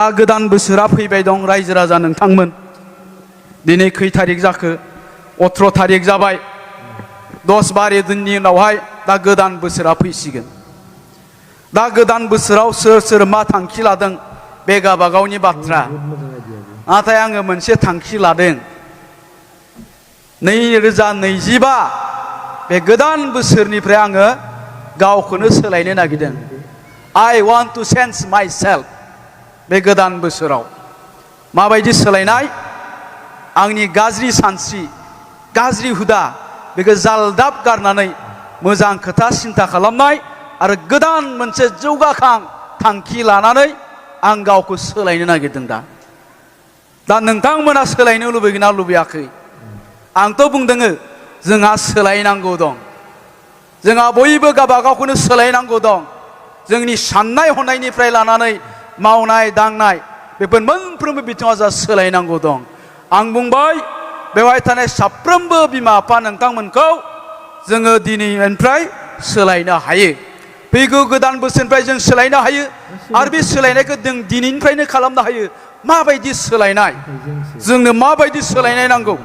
गोदान बोसोरा फैबाय दं रायजो राजा नोंथांमोन। दिनै खै थारिख जाखो? 18 थारिख जाबाय। 10-12 दिननि उनावहाय दा गोदान बोसोरा फैसिगोन। दा गोदान बोसोराव सोर सोर मा थांखि लादों बे गावबागावनि बाथ्रा। नाथाय आङो मोनसे थांखि लादों। 2025 बे गोदान बोसोरनिफ्राय आङो गावखौनो सोलायनो नागिरदों। I want to change myself। बे गोदान बोसोराव माबायदि सोलायनाय? आंनि गाज्रि सानस्रि, गाज्रि हुदा बेखौ जालदाब गारनानै मोजां खोथा सिन्था खालामनाय आरो गोदान मोनसे जौगाखां थांखि लानानै आं गावखौ सोलायनो नागिरदों। दा नोंथांमोना सोलायनो लुबैगोन ना लुबैयाखै? आंथ' बुंदों जोंहा सोलायनांगौ दं। जोंहा बयबो गावबागावखौनो सोलायनांगौ दं। जोंनि साननाय हनायनिफ्राय लानानै मावनाय दांनाय बेफोर मोनफ्रोमबो बिथिङाव जोंहा सोलायनांगौ दं। आं बुंबाय बेवहाय थानाय साफ्रोमबो बिमा बिफा नोंथांमोनखौ जोङो दिनैनिफ्राय सोलायनो हायो। फैगौ गोदान बोसोरनिफ्राय जों सोलायनो हायो आरो बे सोलायनायखौ जों दिनैनिफ्रायनो खालामनो हायो। माबायदि सोलायनाय? जोंनो माबायदि सोलायनाय नांगौ?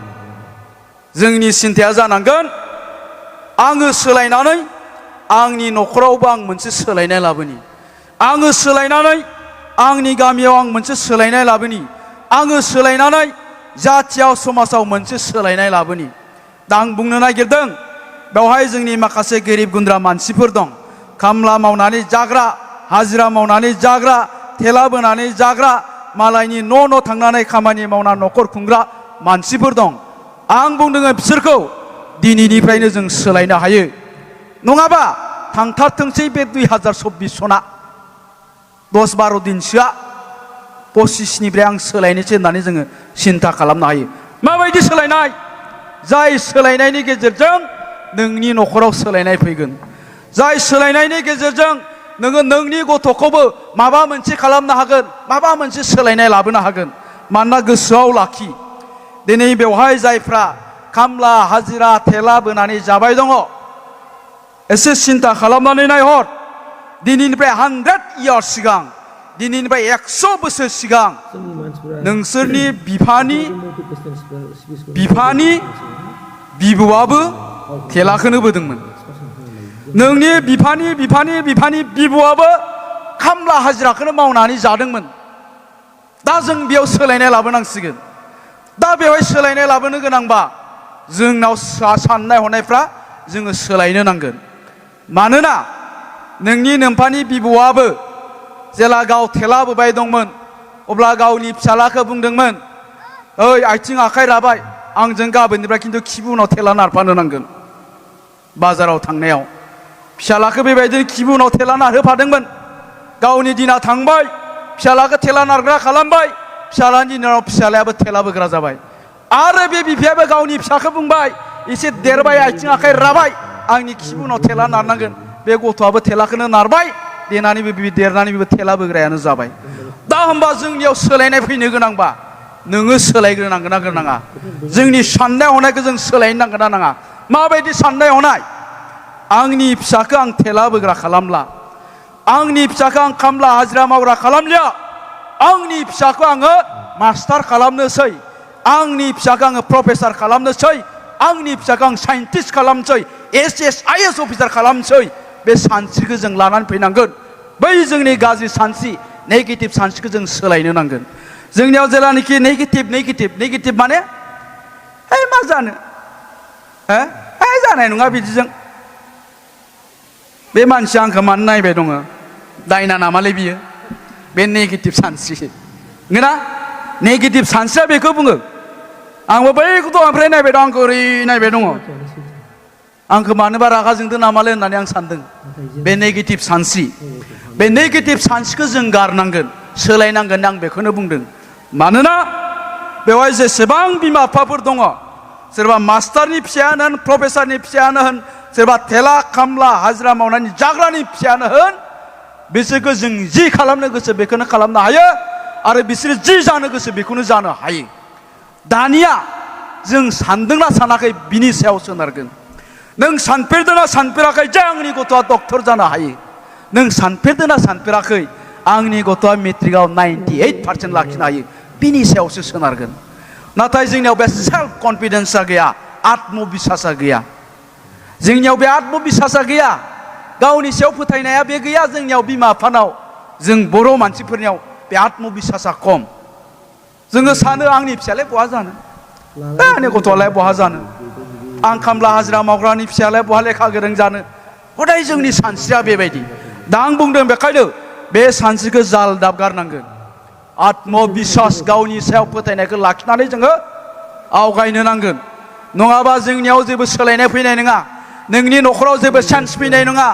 जोंनि सिन्थाया जानांगोन आङो सोलायनानै आंनि न'खरावबो आं मोनसे सोलायनाय लाबोनि। आङो सोलायनानै आंनि गामियाव आं मोनसे सोलायनाय लाबोनि। आङो सोलायनानै जाथियाव समाजाव मोनसे सोलायनाय लाबोनि। दा आं बुंनो नागिरदों बेवहाय जोंनि माखासे गोरिब गुन्द्रा मानसिफोर दं। खामला मावनानै जाग्रा, हाजिरा मावनानै जाग्रा, थेला बोनानै जाग्रा, मालायनि न' थांनानै खामानि मावना न'खर खुंग्रा मानसिफोर दं। आं बुंदों बिसोरखौ दिनैनिफ्रायनो जों सोलायनो हायो। नङाबा थांथारथोंसै बे 2024 सना 10-12 दिनसोआ 25निफ्राय आं सोलायनोसै होननानै जोङो सिन्था खालामनो हायो। माबायदि सोलायनाय? जाय सोलायनायनि गेजेरजों नोंनि न'खराव सोलायनाय फैगोन। जाय सोलायनायनि गेजेरजों नोङो नोंनि गथ'खौबो माबा मोनसे खालामनो हागोन, माबा मोनसे सोलायनाय लाबोनो हागोन। मानोना गोसोआव लाखि, दिनै बेवहाय जायफ्रा खामला हाजिरा थेला बोनानै जाबाय दङ, एसे सिन्था खालामनानै नायहर। दिनैनिफ्राय 100 इयार्स सिगां, दिनैनिफ्राय 100 बोसोर सिगां नोंसोरनि बिफानि बिबौआबो थेलाखौनो बोदोंमोन। नोंनि बिफानि बिबौआबो खामला हाजिराखौनो मावनानै जादोंमोन। दा जों बेयाव सोलायनाय लाबोनांसिगोन। दा बेवहाय सोलायनाय लाबोनो गोनांबा जोंनाव साननाय हनायफ्रा जोङो सोलायनो नांगोन। मानोना नोंनि नोम्फानि बिबौआबो जेला गाव थेला बोबाय दंमोन अब्ला गावनि फिसालाखौ बुंदोंमोन, ओइ आथिं आखाइ राबाय, आंजों गाबोननिफ्राय खिन्थु खिबु उनाव थेला नारफानो नांगोन। बाजाराव थांनायाव फिसालाखौ बेबायदिनो खिबु उनाव थेला नारहोफादोंमोन। गावनि दिना थांबाय, फिसालाखौ थेला नारग्रा खालामबाय। फिसालानि दिनाव फिसालायाबो थेला बोग्रा जाबाय। आरो बे बिफायाबो गावनि फिसाखौ बुंबाय, एसे देरबाय, आथिं आखाइ राबाय, आंनि खिबु उनाव थेला नारनांगोन। बे गथ'आबो थेलाखौनो नारबाय, देरनानैबो थेला बोग्रायानो जाबाय। दा होमबा जोंनियाव सोलायनाय फैनो गोनांबा नोङो सोलायग्रोनांगोन ना गोनाङा? जोंनि साननाय हनायखौ जों सोलायनो नांगोन ना नाङा? माबायदि साननाय हनाय? आंनि फिसाखौ आं थेला बोग्रा खालामला, आंनि फिसाखौ आं खामला हाजिरा मावग्रा खालामलिया, आंनि फिसाखौ आङो मास्टार खालामनोसै, आंनि फिसाखौ आङो प्रफेसार खालामनोसै, आंनि फिसाखौ आं साइन्टिस्ट खालामनोसै, AS IAS अफिसार खालामनोसै। बे सानस्रिखौ जों लानानै फैनांगोन। बै जोंनि गाज्रि सानस्रि, नेगेटिभ सानस्रिखौ जों सोलायनो नांगोन। जोंनियाव जेलानाखि नेगेटिभ माने मा जानो, जानाय नङा बिदिजों, बे मानसिया आंखौ मानो नायबाय दङ, दायना नामालै बियो, बे नेगेटिभ सानस्रि नोंना। नेगेटिभ सानस्रिया बेखौ बुङो। आंबो बैखौथ' ओमफ्राय नायबाय दं, आंखौ ओरै नायबाय दङ, आंखौ मानोबा रागा जोंदों नामालै होननानै आं सानदों। बे नेगेटिभ सानस्रि, बे नेगेटिभ सानस्रिखौ जों गारनांगोन, सोलायनांगोन। आं बेखौनो बुंदों। मानोना बेवहाय जेसेबां बिमा बिफाफोर दङ, सोरबा मास्टारनि फिसायानो होन, प्रफेसारनि फिसायानो होन, सोरबा थेला खामला हाजिरा मावनानै जाग्रानि फिसायानो होन, बिसोरखौ जों जि खालामनो गोसो बेखौनो खालामनो हायो आरो बिसोरो जि जानो गोसो बेखौनो जानो हायो। दानिया जों सानदोंना सानाखै बिनि सायाव सोनारगोन। नों सानफेरदोंना सानफेराखै जे आंनि गथ'आ डक्टर जानो हायो? नों सानफेरदोंना सानफेराखै आंनि गथ'आ मेट्रिकआव 98% लाखिनो हायो बिनि सायावसो सोनारगोन नाथाय जोंनियाव बे सेल्फ कन्फिडेन्सआ गैया आत्मबिसासा गैया जोंनियाव बे आत्मबिसासा गैया गावनि सायाव फोथायनाया बे गैया जोंनियाव बिमा बिफानाव जों बर' मानसिफोरनियाव बे आत्मबिसासा खम जोङो सानो आंनि फिसालाया बहा जानो आंनि गथ'आलाय बहा जानो आं खामला हाजिरा मावग्रानि फिसालाया बहा लेखा गोरों जानो हदाय जोंनि सानस्रिया बेबायदि दा आं बुंदों बेखायनो बे सानस्रिखौ जालदाब गारनांगोन आत्मबिसास गावनि सायाव फोथायनायखौ लाखिनानै जोङो आवगायनो नांगोन नङाबा जोंनियाव जेबो सोलायनाय फैनाय नङा नोंनि न'खराव जेबो चान्स फैनाय नङा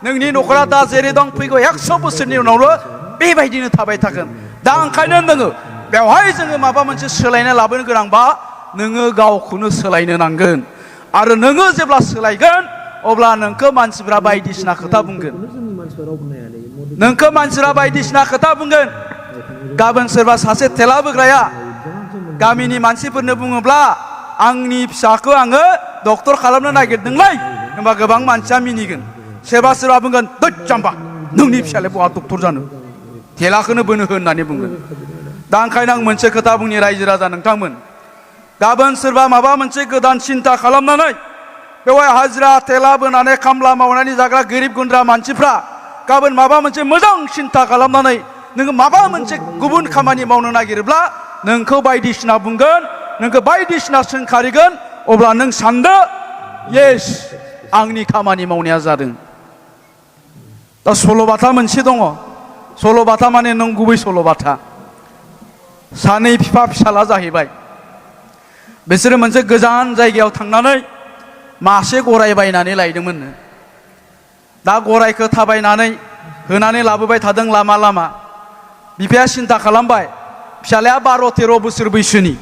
नोंनि न'खरा दा जेरै दं फैगौ 100 बोसोरनि उनावल' बेबायदिनो थाबाय थागोन दा ओंखायनो नोङो बेवहाय जोङो माबा मोनसे सोलायनाय लाबोनो गोनांबा नोङो गावखौनो सोलायनो नांगोन आरो नोङो जेब्ला सोलायगोन अब्ला नोंखौ मानसिफ्रा बायदिसिना खोथा बुंगोन नोंखौ मानसिफ्रा बायदिसिना खोथा बुंगोन गाबोन सोरबा सासे थेला बोग्राया गामिनि मानसिफोरनो बुङोब्ला आंनि फिसाखौ आङो डक्टर खालामनो नागिरदोंलै होनबा गोबां मानसिया मिनिगोन सोरबा बुंगोन दैद जाम्बा नोंनि फिसालाया बहा डक्टर जानो थेलाखौनो बोनो हो होननानै बुंगोन दा ओंखायनो आं मोनसे खोथा बुंनि रायजो राजा नोंथांमोन गाबोन सोरबा माबा मोनसे गोदान सिन्था खालामनानै बेवहाय हाजिरा थेला बोनानै खामला मावनानै जाग्रा गोरिब गुन्द्रा मानसिफ्रा गाबोन माबा मोनसे मोजां सिन्था खालामनानै नोङो माबा मोनसे गुबुन खामानि मावनो नागिरोब्ला नोंखौ बायदिसिना बुंगोन नोंखौ बायदिसिना सोंखारिगोन अब्ला नों सानदो येस आंनि खामानि मावनाया जादों दा सल'बाथा मोनसे दङ सल'बाथा माने नंगुबै सल'बाथा सानै बिफा फिसाला जाहैबाय बिसोरो मोनसे गोजान जायगायाव थांनानै मासे गराय बायनानै लायदोंमोननो दा गरायखौ थाबायनानै होनानै लाबोबाय थादों लामा लामा बिफाया सिन्था खालामबाय फिसालाया 12-13 बोसोर बैसोनि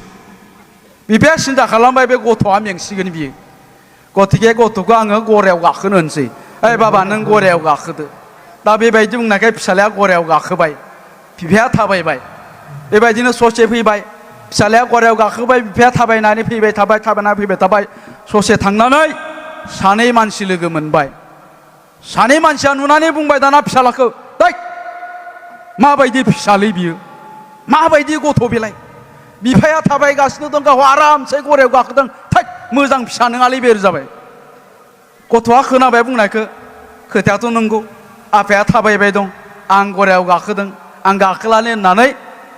बिफाया सिन्था खालामबाय बे गथ'आ मेंसिगोन बियो गथिखे गथ'खौ आङो गरायाव गाखोनो होनसै ओइ बाबा नों गरायाव गाखोदो दा बेबायदि बुंनायखाय फिसालाया गरायाव गाखोबाय बिफाया थाबायबाय बेबायदिनो ससे फैबाय फिसालाया गरायाव गाखोबाय बिफाया थाबायनानै फैबाय थाबाय थाबायनानै फैबाय थाबाय ससे थांनानै सानै मानसि लोगो मोनबाय सानै मानसिया नुनानै बुंबाय दाना फिसालाखौ दै माबायदि फिसालै बियो माबायदि गथ' बेलाय बिफाया थाबायगासिनो दं गाव आरामसे गरायाव गाखोदों थै मोजां फिसा नङालै बेर जाबाय गथ'आ खोनाबाय बुंनायखौ खोथायाथ' नंगौ आफाया थाबायबाय दं आं गरायाव गाखोदों आं गाखोलानो होननानै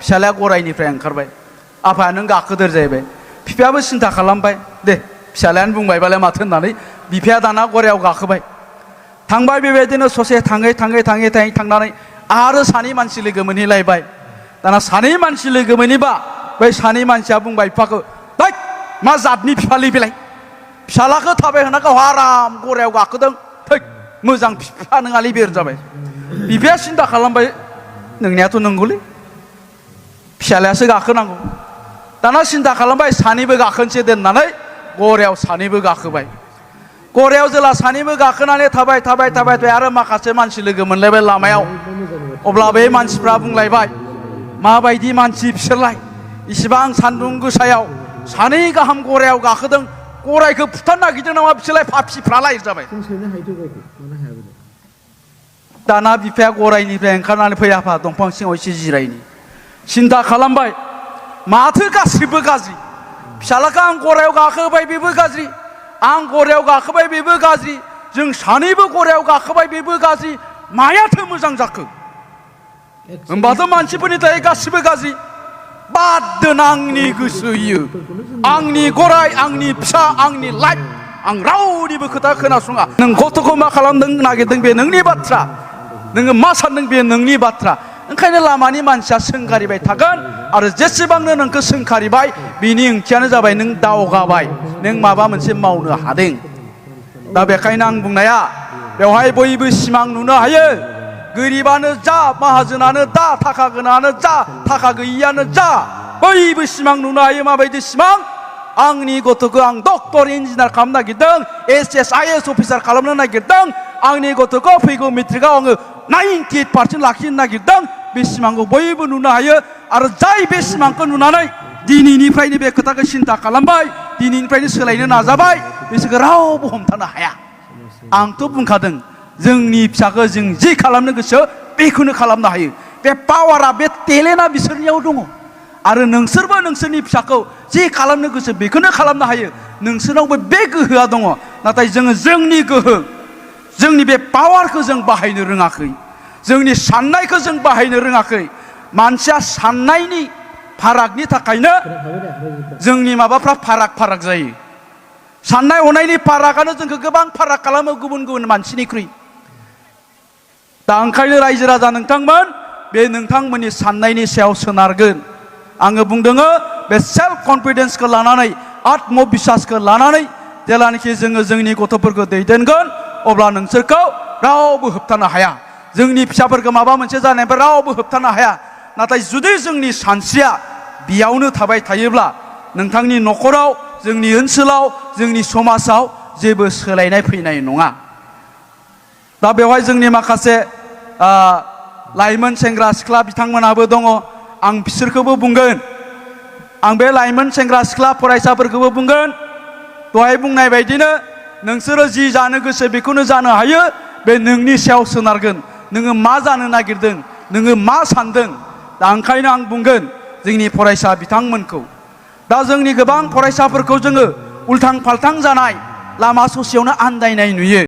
फिसालाया गरायनिफ्राय ओंखारबाय आफाया नों गाखोदोर जाहैबाय बिफायाबो सिन्था खालामबाय दे फिसालायानो बुंबायबालाय माथो होननानै बिफाया दाना गरायाव गाखोबाय थांबाय बेबायदिनो ससे थाङै थांनानै आरो सानै मानसि लोगो मोनहैलायबाय दाना सानै मानसि लोगो मोनहैबा बै सानै मानसिया बुंबाय बिफाखौ दै मा जातनि बिफालै बेलाय फिसालाखौ थाबायहोना गाव आराम गरायाव गाखोदों थै मोजां बिफा नङालै बेर जाबाय बिफाया सिन्था खालामबाय नोंनियाथ' नंगौलै फिसालायासो गाखोनांगौ दाना सिन्था खालामबाय सानैबो गाखोनोसै दोननानै गरायाव सानैबो गाखोबाय गरायाव जेला सानैबो गाखोनानै थाबाय आरो माखासे मानसि लोगो मोनलायबाय लामायाव अब्ला बे मानसिफ्रा बुंलायबाय माबायदि मानसि बिसोरलाय इसिबां सान्दुं गोसायाव सानै गाहाम गरायाव गाखोदों गरायखौ फुथारनो नागिरदों नामा बिसोरलाय फाफिफ्रालाय जाबाय दाना बिफाया गरायनिफ्राय ओंखारनानै फै आफा दंफां सिङाव एसे जिरायनि सिन्था खालामबाय माथो गासिबो गाज्रि फिसालाखौ आं गरायाव गाखोबाय बेबो गाज्रि आं गरायाव गाखोबाय बेबो गाज्रि जों सानैबो गरायाव गाखोबाय बेबो गाज्रि मायाथो मोजां जाखो होमबाथ' मानसिफोरनि थाखाय गासिबो गाज्रि बाद दोन आंनि गोसो इयो आंनि गराय आंनि फिसा आंनि लाइफ आं रावनिबो खोथा खोनासङा नों गथ'खौ मा खालामदों नागिरदों बे नोंनि बाथ्रा नोङो मा सानदों बे नोंनि बाथ्रा ओंखायनो लामानि मानसिया सोंखारिबाय थागोन आरो जेसेबांनो नोंखौ सोंखारिबाय बिनि ओंथियानो जाबाय नों दावगाबाय नों माबा मोनसे मावनो हादों दा बेखायनो आं बुंनाया बेवहाय बयबो सिमां नुनो हायो गोरिबानो जा माहाजोनानो जा थाखा गोनाङानो जा थाखा गैयियानो जा बयबो सिमां नुनो हायो माबायदि सिमां आंनि गथ'खौ आं डक्टर इन्जिनियार खालामनो नागिरदों IAS अफिसार खालामनो नागिरदों आंनि गथ'खौ फैगौ मेट्रिकआव आङो 98% लाखिनो नागिरदों बे सिमांखौ बयबो नुनो हायो आरो जाय बे सिमांखौ नुनानै दिनैनिफ्रायनो बे खोथाखौ सिन्था खालामबाय दिनैनिफ्रायनो सोलायनो नाजाबाय बिसोरखौ रावबो हमथानो हाया आंथ' बुंखादों जोंनि फिसाखौ जों जि खालामनो गोसो बेखौनो खालामनो हायो बे पावारा बे टेलेन्टआ बिसोरनियाव दङ आरो नोंसोरबो नोंसोरनि फिसाखौ जि खालामनो गोसो बेखौनो खालामनो हायो नोंसोरनावबो बे गोहोआ दङ नाथाय जोङो जोंनि गोहो जोंनि बे पावारखौ जों बाहायनो रोङाखै जोंनि साननायखौ जों बाहायनो रोङाखै मानसिया साननायनि फारागनि थाखायनो जोंनि माबाफ्रा फाराग जायो साननाय हनायनि फारागानो जोंखौ गोबां फाराग खालामो गुबुन गुबुन मानसिनिख्रुइ दा ओंखायनो रायजो राजा नोंथांमोन बे नोंथांमोननि साननायनि सायाव सोनारगोन आङो बुंदों बे सेल्फ कनफिडेन्सखौ लानानै आत्मबिश्वासखौ लानानै जेलानाखि जोङो जोंनि गथ'फोरखौ दैदेनगोन अब्ला नोंसोरखौ रावबो होबथानो हाया जोंनि फिसाफोरखौ माबा मोनसे जानायनिफ्राय रावबो होबथानो हाया नाथाय जुदि जोंनि सानस्रिया बेयावनो थाबाय थायोब्ला नोंथांनि न'खराव जोंनि ओनसोलाव जोंनि समाजाव जेबो सोलायनाय फैनाय नङा दा बेवहाय जोंनि माखासे लाइमोन सेंग्रा सिख्ला बिथांमोनाबो दङ आं बिसोरखौबो बुंगोन आं बे लाइमोन सेंग्रा सिख्ला फरायसाफोरखौबो बुंगोन दहाय बुंनाय बायदिनो नोंसोरो जि जानो गोसो बेखौनो जानो हायो बे नोंनि सायाव सोनारगोन नोङो मा जानो नागिरदों नोङो मा सानदों दा ओंखायनो आं बुंगोन जोंनि फरायसा बिथांमोनखौ दा जोंनि गोबां फरायसाफोरखौ जोङो उल्थां फाल्थां जानाय लामा ससेयावनो आन्दायनाय नुयो